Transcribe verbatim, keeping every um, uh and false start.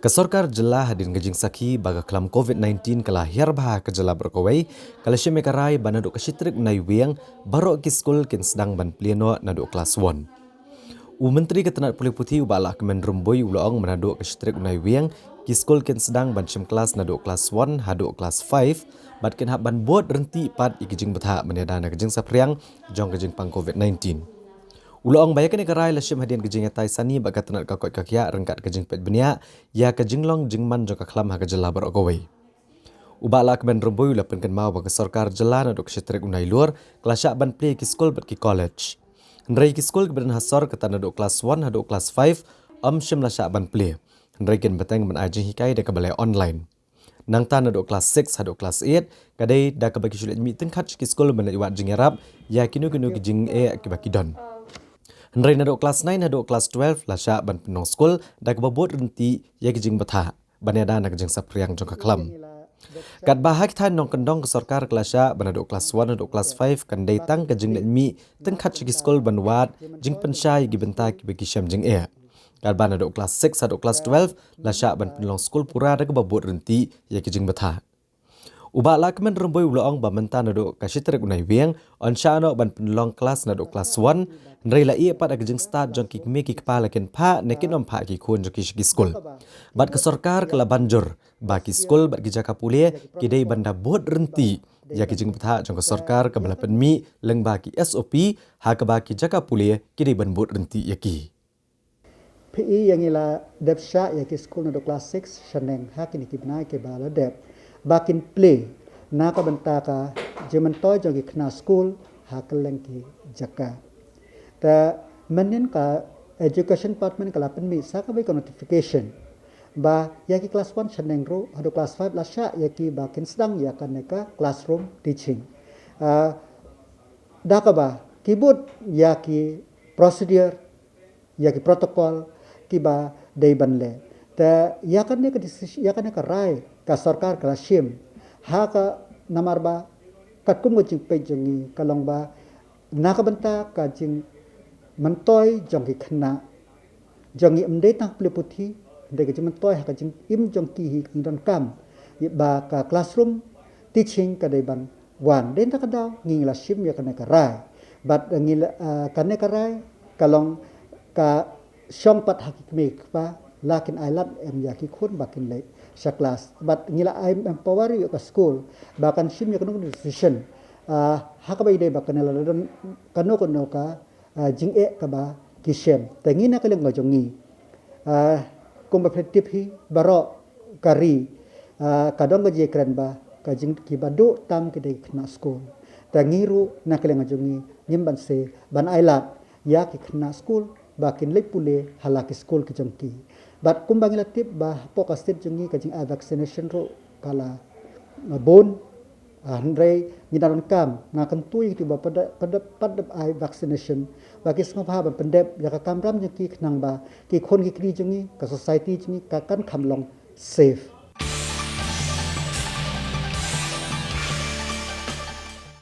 Ka sorkar jylla hadien ka jingsakhi ba ka khlam covid nineteen ka la hiar bha ha ka jylla baroh kawei, ka la shim ïa ka rai ba naduh ka shi tarik u Naiwieng baroh ki skul kin sdang ban plie noh naduh klas one. U Myntri ka tnat pule puthi u Bah Lahkmen Rymbui u la ong ba naduh ka shi tarik u Naiwieng ki skul kin sdang ban shim klas naduh klas one haduh klas five, bad kin hap ban bud ryntih pat ïa ki jingbthah ban ïada na ka jingsaphriang jong ka jingpang covid nineteen. U la ong ba ïa kane ka rai la shim hadien ka jingïatai sani bad ka tnat ka koit ka khiah ryngkat ka jingpeit bniah ïa ka jinglong jingman jong ka khlam ha ka jylla baroh kawei. U Bah Lahkmen Rymbui u la pynkynmaw ba ka sorkar jylla naduh ka shi tarik u Nailur ka la shah ban plie ki skul bad ki college. Hynrei ki skul kiba don ha sor kata naduh klas one haduh klas five ym shym la shah ban plie. Hynrei kin bteng ban ai jinghikai da kaba leh online. Nangta naduh klas six haduh klas eight ka dei da kaba ki shu leit mih tyngkhat sha ki skul ban leit wad jingïarap ïa kino kino ki jingeh kiba ki don. Hynrei naduh klas nine haduh klas twelve la shah ban pynlong skul da kaba bud ryntih ïa ki jingbthah ban ïada na ka jingsaphriang jong ka khlam. Katba ha ki thaiñ nongkyndong ka sorkar ka la shah ba naduh klas one haduh klas five kan dei tang ka jingleit mih tyngkhat sha ki skul ban wad jingpynshai ïa ki bynta kiba ki shem jingeh. Katba naduh klas six haduh klas twelve la shah ban pynlong skul pura da kaba bud ryntih ïa ki jingbthah. U Bah Lahkmen Rymbui u la ong ba mynta naduh ka shi tarik u Naiwieng yn shah noh ban pynlong klas naduh klas one, hynrei la ïeh pat ha ka jingstad jong ki kmie ki kpa la kin phah ne kin ym phah ki khun jong ki sha ki skul. Bad ka sorkar ka la ban jur ba ki skul bad ki jaka pule ki dei ban da bud ryntih ïa ki jingbthah jong ka sorkar kaba la pynmih lyngba ki S O P, ha kaba ki jaka pule ki dei ban bud ryntih ïa ki. Phi i ïa ngi la dep shah ïa ki skul naduh klas six shaneng ha kine ki bnai kiba la dep ba kin plie na ka bynta ka jingmyntoi jong ki khynnah skul ha kylleng ki jaka. Te mynnin ka Education Department ka la pynmih sa kawei ka notification ba ïa ki klas one shaneng ruh haduh klas five la shah ïa ki ba kin sdang ïa kane ka classroom teaching. Ah, da kaba ki bud ïa ki procedure, ïa ki protocol kiba dei ban leh. Te ïa kane ka decision, ïa kane ka rai ka sorkar ka la shim ha ka namar ba katkum ka jingpeit jong ngi ka long ba na ka bynta ka jingmyntoi jong ki khynnah jong ngi ym dei tang pule puthi, dei ka jingmyntoi ha ka jingim jong ki hi, ngi donkam ba ka classroom teaching ka dei ban wan. Dei na ka daw ngi la shim ïa kane ka rai. Bad ngi la, ah, kane ka rai ka long ka shong pat ha ki kmie ki kpa la kin ailad em ïa ki khun ba kin leit sha klas. Bad ngi la ai empower ïa ka skul ba kan shim ïa kano kano decision, ah, ha kaba ïadei ba kane la don kano kano ka, ah, jingeh kaba ki shem. Te ngi na ka liang ka jong ngi, ah, kumba phi tip hi baroh ka ri, ah, ka don ka jingkren ba ka jing kiba duh tam ki dei ki khynnah skul. Te ngi ruh na ka liang ka jong ngi ngim banse ban ailad ïa ki khynnah skul ba kin leit pule ha la ki skul ki jong ki. Bad kumba ngi la tip ba hapoh ka state jong ngi ka jingai vaccination ruh ka la, ah, bun. Ah, hynrei ngi da donkam, nga kyntu ïa kito ba pat dep, pat dep, pat dep ai vaccination ba ki sngewbha ban pyndep ïa ka kamram jong ki khnang ba ki khun ki kti jong ngi, ka society jong ngi ka kan kham long safe.